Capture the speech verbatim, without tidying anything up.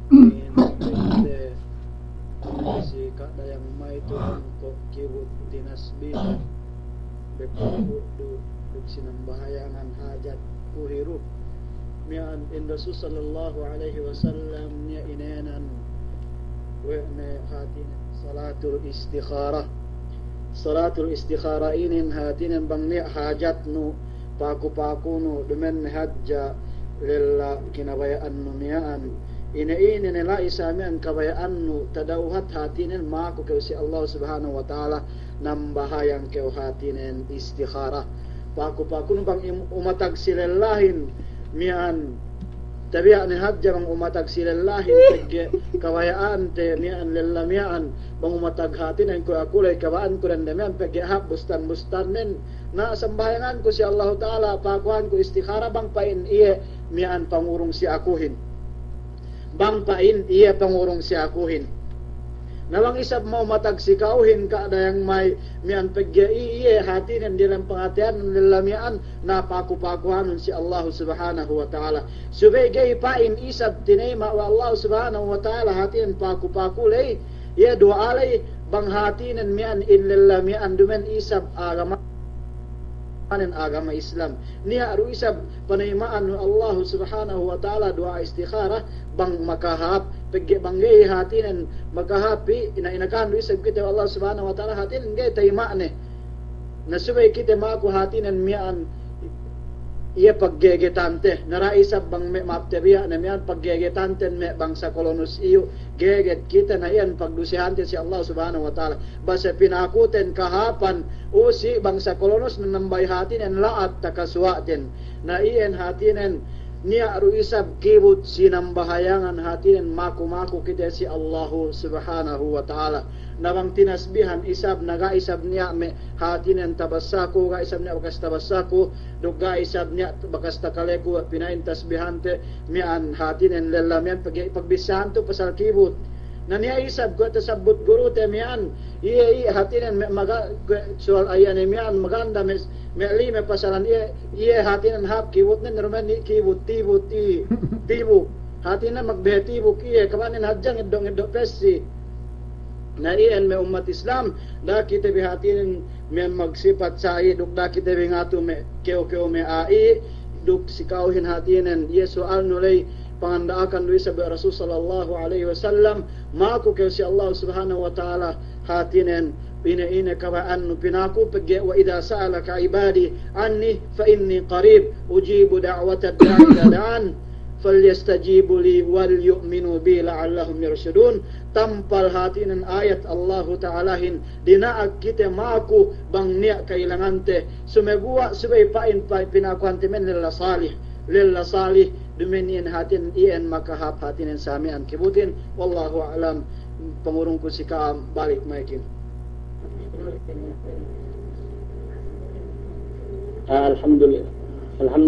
Inin, inin, si ka'da yang ma'itu ko' kibut tinasbihan, bekku du, duk sinambahayangan hajat kuhiru. Miya'an in Rasul sallallahu alaihi wasallam niya' inēnan we' ne hātinen salatul istikharah. Salatul istikharah inin hātinen bang niya' hajatnu, paku-pakunu, dumen hadja lella kinabaya'annu miya'an. Ine-ine ne la'i sa miya'an kabaya'annu, tadawhat hātinen maku kew si Allah Subhanahu wa Ta'ala, nambahayang kew hātinen istikharah. Paku-pakunu bang im-, umatag si lellahin miya'an, tabiya' ne hadja bang umatag si lellahin, pegge' kabaya'ante miya'an lella miya'an, bang umatag hātinen kuwe' aku ley kabaya'anku dende miya'an pegge' hāp bustan-bustannen. Na sambahayanganku si Allahu Ta'ala, pakuhanku istikharah bang pa'in iye miya'an pangurung si akuhin. Bang pa'in iye pangurung si akuhin. Na bang isab ma'umatag si ka'uhin ka'da yang ma'i miya'an pegge' iye hātinen diyalem pangateyan lella miya'an, na paku-pakuhanun si Allahu Subhanahu wa Ta'ala. Subey ga'i pa'in isab tinayma' we' Allahu Subhanahu wa Ta'ala hātinen paku-paku ley, iye duwa'a ley, bang hātinen miya'an in lella miya'an dumen isab agama, anen agama Islam. Niya' du isab panayma'an we' Allahu Subhanahu wa Ta'ala duwa'a istikharah bang makahāp, pegge' bang ga'i hātinen makahāp, ina-, inakahan du isab kite we' Allahu Subhanahu wa Ta'ala hātinen ga'i tayma'ne. Na subey kite maku hātinen miya'an iye paggegetante. Na da'a isab bang me' ma'ap tabiya' ne miya'an paggegetante me' bangsa kolonus iyu', geget kite na iyan pagdusehante si Allah Subhanahu wa Ta'ala. Base pinakuten kahāpan usi bangsa kolonus na nambay hātinen la'at takasuwa'ten. Na iyan hātinen niya' du isab kibut sinambahayangan hātinen maku-maku kite si Allahu Subhanahu wa Ta'ala. Na bang tinasbihan isab, na ga' isab niya' me' hātinen tabassaku, ga' isab niya' bakas tabassaku, duk ga' isab niya' bakas takaleku, pina'in tasbihante miya'an hātinen lella miya'an pag-, pagbissāhantu pasal kibut. Na niya' isab kuwe' tasabbut gurute miya'an, iye, iye hātinen me' maga-, kuwe' suwal ayane miya'an maganda me', me' lime pasalan iye, iye hātinen hāp kibutnen, rumen ni kibut, tibut, i, tibuk. Hātinen magbehe tibuk iye, kabanen hadja ngeddo'-ngeddo' pessi. Na iyan me' ummat Islam, da'a kite bi hātinen me' magsipat sa'i duk da'a kite bi ngatu me' kew-kew me' a'i, duk si ka'uhin hātinen, iye suwalnu ley panganda'akan du isab we' Rasul sallallahu alaihi wasallam, maku kew si Allah Subhanahu wa Ta'ala hātinen, ine-ine kabaya'annu pinaku pegge' wa idha sa'alaka ibadi anni fa inni qarib ujibu da'watad da'i idha da'an falyastajibu li wal yu'minu bi la'allahum yarshudun. Tampal hātinen ayat Allahu Ta'alahin, dina'ak kite maku bang niya' ka'ilangante, sumeguwa' subey pa'in pa-, pinakuhante men lella salih, lella salih, dumen iyan hātinen iyan makahāp hātinen sa miya'an kibutin. Wallahu a'lam. Pangurungku si ka'am balik ma'ikin. Ah, alhamdulillah. Alhamdulillah.